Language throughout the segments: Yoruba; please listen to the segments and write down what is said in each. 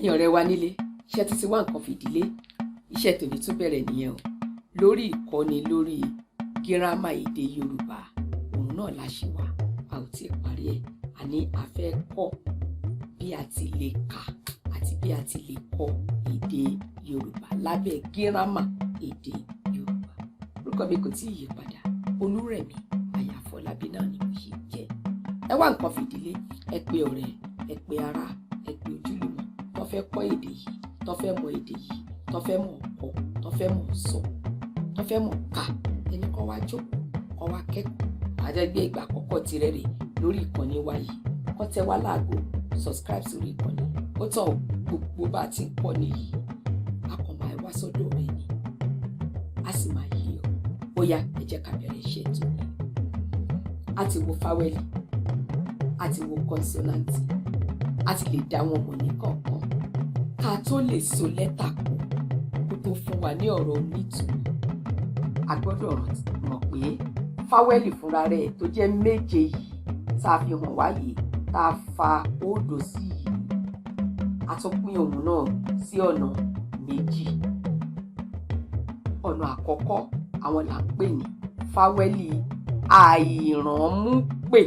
Ẹ̀yin ọ̀rẹ́ wa nílé, iṣẹ́ títí wá nǹkan fìdílé. Iṣẹ́ tòní tún bẹ̀rẹ̀ nìyẹn o, lórí ìkọ́ni lórí gírámà èdè Yorùbá. Òun náà la ṣì wà, a ò tí ì parí ẹ̀. Àní a fẹ́ kọ́ bí a ti lè kà àti bí a ti lè kọ èdè Yorùbá lábẹ́ gírámà èdè Yorùbá. Orúkọ mi kò tí ì yí padà, Olúrẹ̀mí Àyàfọlábí náà ni mo ṣe jẹ́. Ẹ wá nǹkan fìdílé, ẹ pe ọ̀rẹ́, ẹ pe ará, ẹ pe ojúlùmọ̀ tó fẹ́ kọ́ èdè yìí, tó fẹ́ mọ èdè yìí, tó fẹ́ mọ̀ kọ, tó fẹ́ mọ̀ sọ, tó fẹ́ mọ̀ kà. Ẹni kó wá jókòó, kó wá kẹ́kọ̀ọ́. Àjẹgbé ìgbà àkọ́kọ́ tirẹ̀ rè lórí ìkànnì wa yìí, kó tẹ wá láago, subscribe sórí ìkànnì. Ó tàn ó, gbogbo bá a ti ń kọ́ nìyí, a kàn máa wá sọ́dọ̀ rẹ ni, a sì máa yí ọ. Ó yá, ẹ jẹ́ ká bẹ̀rẹ̀ iṣẹ́ tó ní. A ti wo fáwẹ́lì, a ti wo kọ́nsọ́náǹtì, a ti lè dá wọn mọ̀ ní kọ̀ọ̀kan. Ká tó lè so lẹ́tà pọ̀ kó tó fún wa ní ọ̀rọ̀ onítùmọ̀, a gbọ́dọ̀ mọ̀ pé fáwẹ́lì fúnra rẹ̀ tó jẹ́ méje yìí tá a fi hàn wá yìí, tá a fa òdo sí yìí, a tún pín òun náà sí ọ̀nà méjì. Ọ̀nà àkọ́kọ́, àwọn là ń pè ní fáwẹ́lì àìránmúpè.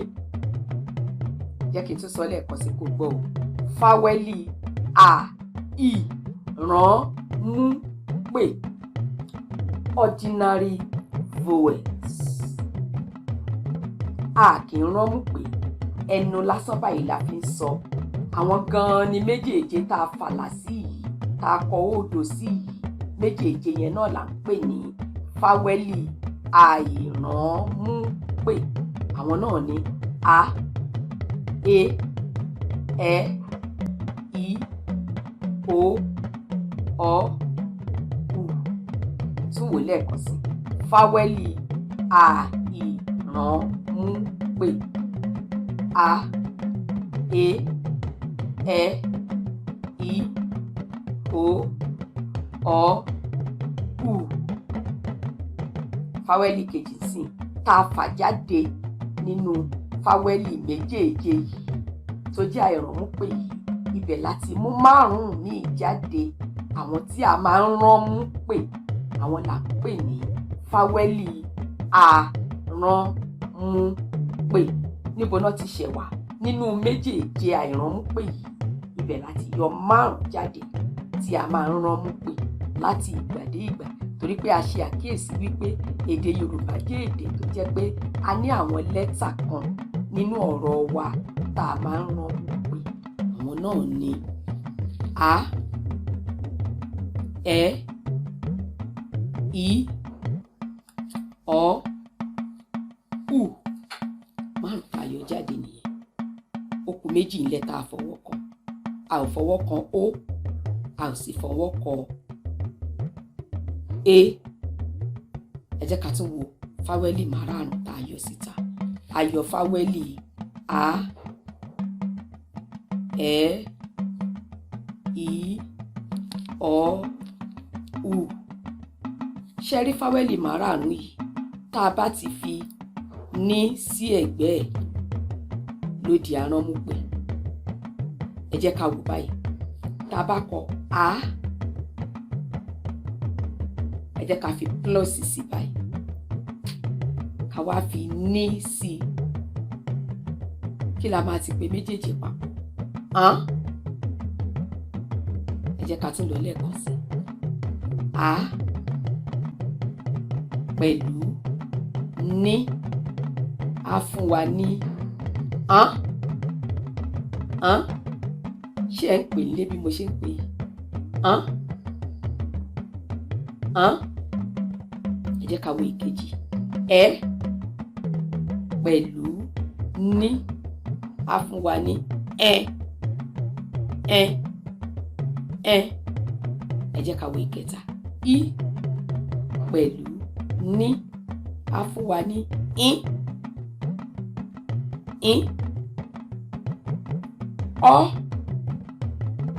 Jẹ́ kí n tún sọ lẹ́ẹ̀kan sí kó gbọ́ o: fáwẹ́lì àìránmúpè, ordinary vowels. A kì í ránmú pé, ẹnu lásán báyìí la fi ń sọ. Àwọn gan-an ni méjèèje tá a fàlà sí yìí, tá a kọ òdo sí yìí. Méjèèje yẹn náà là ń pè ní fáwẹ́lì àìránmúpè. Àwọn náà ni a, e, ẹ, i, o, ọ, u. Tún wò lẹ́ẹ̀kan sí: fáwẹ́lì àìránmúpè, a, e, ẹ, i, o, ọ, u. Fáwẹ́lì kejì sí tá a fà jáde nínú fáwẹ́lì méjèèje yìí tó jẹ́ àìránmúpè yìí, ibẹ̀ láti mú márùn-ún míì jáde, àwọn tí a máa ń rán mú pè. Àwọn là ń pè ní fáwẹ́lì àránmúpè. Níbo náà ti ṣẹ̀ wá? Nínú méjèèje àìránmúpè yìí, ibẹ̀ láti yọ márùn-ún jáde tí a máa ń rán mú pè láti ìgbà dé ìgbà, torí pé a ṣe àkíyèsí wípé èdè Yorùbá jẹ́ èdè tó jẹ́ pé a ní àwọn lẹ́tà kan nínú ọ̀rọ̀ wa tá a máa ń rán mú pè. Àwọn náà ni a, ẹ, i, ọ, u. Márùn tá a yọ jáde nìyẹn. Ó kù méjì ńlẹ̀ tá a fọwọ́ kàn. A ò fọwọ́ kan ó, a ò sì fọwọ́ kọ e. Ẹ jẹ́ ká tún wo fáwẹ́lì márààrún tá a yọ síta. A yọ fáwẹ́lì a, ẹ, i, ọ, u. Ṣe rí fáwẹ́lì márààrún yìí, tá a bá ti fi ní sí ẹ̀gbẹ́ ẹ̀, ló di aránmúpè. Ẹ jẹ́ ká wò báyìí: tá a bá kọ a, ẹ jẹ́ ká fi plus sí báyìí, ká wá fi ní sí i, kí la máa ti pè méjèèjì papọ̀? Hàn. Ẹ jẹ́ ká tún lọ lẹ́ẹ̀kan sí: a pẹ̀lú ní á fún wa ní án. Án. Ṣé ẹ ń pè lé bí mo ṣe ń pè é? Án, án. Ẹ jẹ́ ká wo ìkejì: ẹ pẹ̀lú ní á fún wa ní ẹ, ẹ, ẹ. Ẹ jẹ́ ká wo ìkẹta: i pẹ̀lú ní á fún wa ní ín, ín. Ọ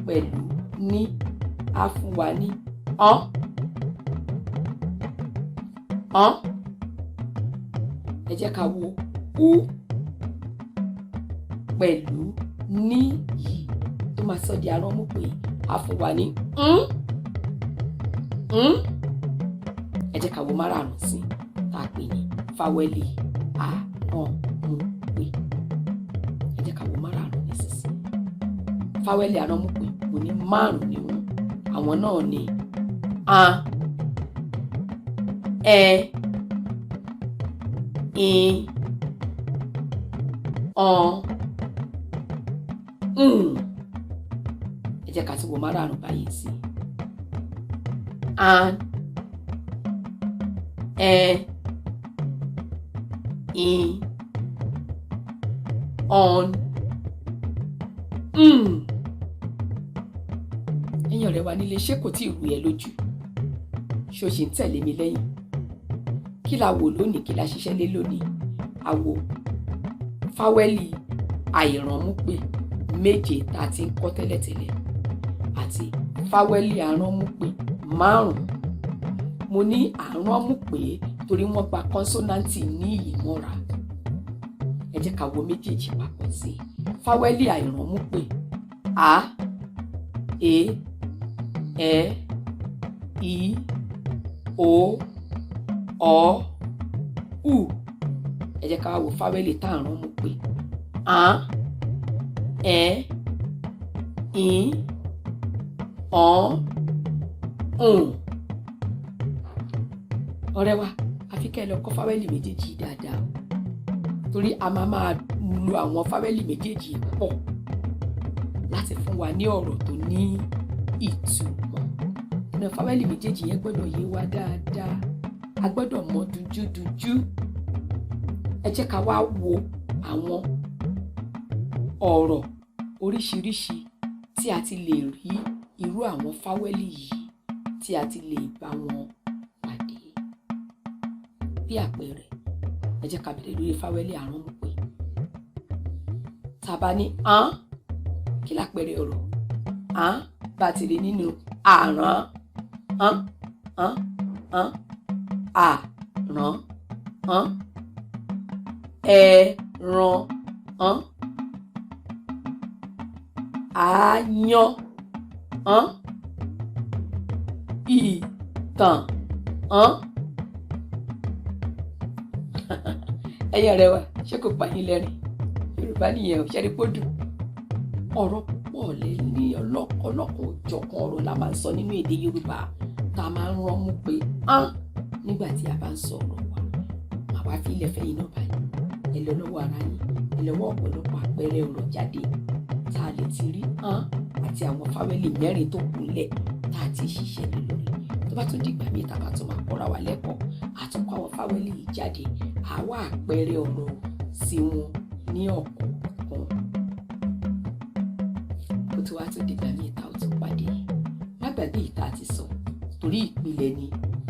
pẹ̀lú ní á fún wa ní ọ́n, ọ́n. Ẹ jẹ́ ká wo ú pẹ̀lú ní yìí tó máa sọ di aránmúpè. Á fún wa ní ń ń. Ẹ jẹ́ ká wo márààrún sí tá a pè ní fáwẹ́lì aránmúpè. Ẹ jẹ́ ká wo márààrún nísinsìnyí. Fáwẹ́lì aránmúpè, mo ní márùn-ún ni wọ́n. Àwọn náà ni a, ẹ, ì, ọn, ǹ. Ẹ jẹ́ ká tún wo márààrún báyìí sí: an, ẹn, in, ọn, ǹ. Ẹ̀yin ọ̀rẹ́ wa nílé, ṣé kò tí ì rú ẹ lójú? Ṣé o ṣì ń tẹ̀lé mi lẹ́yìn? Kí la wò lónìí? Kí la ṣiṣẹ́ lé lónìí? A wo fáwẹ́lì àìránmúpè méje tá a ti ń kọ́ tẹ́lẹ̀tẹ́lẹ̀ àti fáwẹ́lì aránmúpè márùn-ún. Mo ní àránmúpè torí wọ́n gba kọ́nsọ́náǹtì ní ìmọ̀ra. Ẹ jẹ́ ká wo méjèèjì papọ̀ sí i. Fáwẹ́lì àìránmúpè: a, e, ẹ, i, o, ọ, u. Ẹ jẹ́ ká wá wo fáwẹ́lì tá à ń rán mú pé: àn, ẹ̀, ìn, ọ̀n, ùn. Ọ̀rẹ́ wa, àfi kẹ́ ẹ lọ kọ́ fáwẹ́lì méjèèjì dáadáa o, torí a máa máa lo àwọn fáwẹ́lì méjèèjì pọ̀ láti fún wa ní ọ̀rọ̀ tó ní ìtumọ̀. Ọ̀nà fáwẹ́lì méjèèjì yẹn gbọ́dọ̀ yé wa dáadáa, a gbọ́dọ̀ mọ̀ dunjúdunjú. Ẹ jẹ́ ká wá wo àwọn ọ̀rọ̀ oríṣiríṣi tí a ti lè rí irú àwọn fáwẹ́lì yìí, tí a ti lè bá wọn pàdé. Bí àpẹẹrẹ, ẹ jẹ́ ká bẹ̀rẹ̀ lórí fáwẹ́lì àránmúpè. Tá a bá ní án, kí lápẹẹrẹ ọ̀rọ̀ án bá ti rí nínú àrán? Án, án, án, àrán, án, ẹran, án, àáyán, án, ìtàn, án. Ẹ̀yin ọ̀rẹ́ wa, ṣé kò pa yín lẹ́rìn? Yorùbá nìyẹn ò ṣẹ́rí pódù. Ọ̀rọ̀ púpọ̀ lé ní ọlọ́kan òjọ̀kan ọ̀rọ̀ la máa ń sọ nínú èdè Yorùbá tá a máa ń rán mú pé án nígbà tí a bá ń sọ ọ̀rọ̀ wa. Màá wá fi ilẹ̀ fẹ́yìn náà báyìí. Ẹ lọ lọ́wọ́ ara yín, ẹ lọ́wọ́ ọ̀pọ̀lọpọ̀ àpẹẹrẹ ọ̀rọ̀ jáde tá a lè ti rí án àti àwọn fáwẹ́lì mẹ́rin tó kúnlẹ̀ tá a ti ṣiṣẹ́ lé lórí. Tó bá tún dìgbà míì tá a bá tún máa kọ́ra wa lẹ́kọ̀ọ́, àtúnkọ́ àwọn fáwẹ́lì yìí jáde, àwa àpẹẹrẹ ọ̀rọ̀ sí wọn ní ọ̀kọ̀ọ̀kan. Kó tó wá tún dìgbà míì tá a ó tún pàdé, má gbàgbé ìta àti sọ, torí ìpìlẹ̀ ni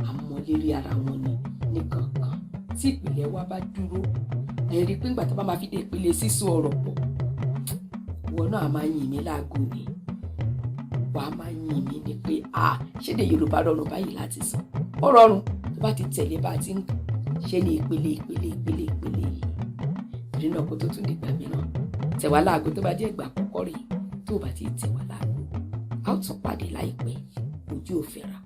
àmọ́lérí ara wọn ni nìkankan. Tí ìpìlẹ̀ wa bá dúró, ẹ rí i pé ńgbà tó bá máa fi dé ìpele sísọ ọ̀rọ̀ pọ̀, ìwọ náà máa yìn mí láago ni, wàá máa yìn mí ni pé a ṣédè Yorùbá rọrùn báyìí láti sọ. Ó rọrùn tó bá ti tẹ̀lé bá a ti ń ṣe ní ìpele, ìpele, ìpele, ìpele yìí. Torí náà, kó tó tún dìgbà mìíràn, tẹ̀ wá láago. Tó bá jẹ́ ìgbà àkọ́kọ́ rèé tó o bá ti tẹ̀ wá láago, a ó tún pàdé láìpẹ́. Ojú ò fẹ́ra.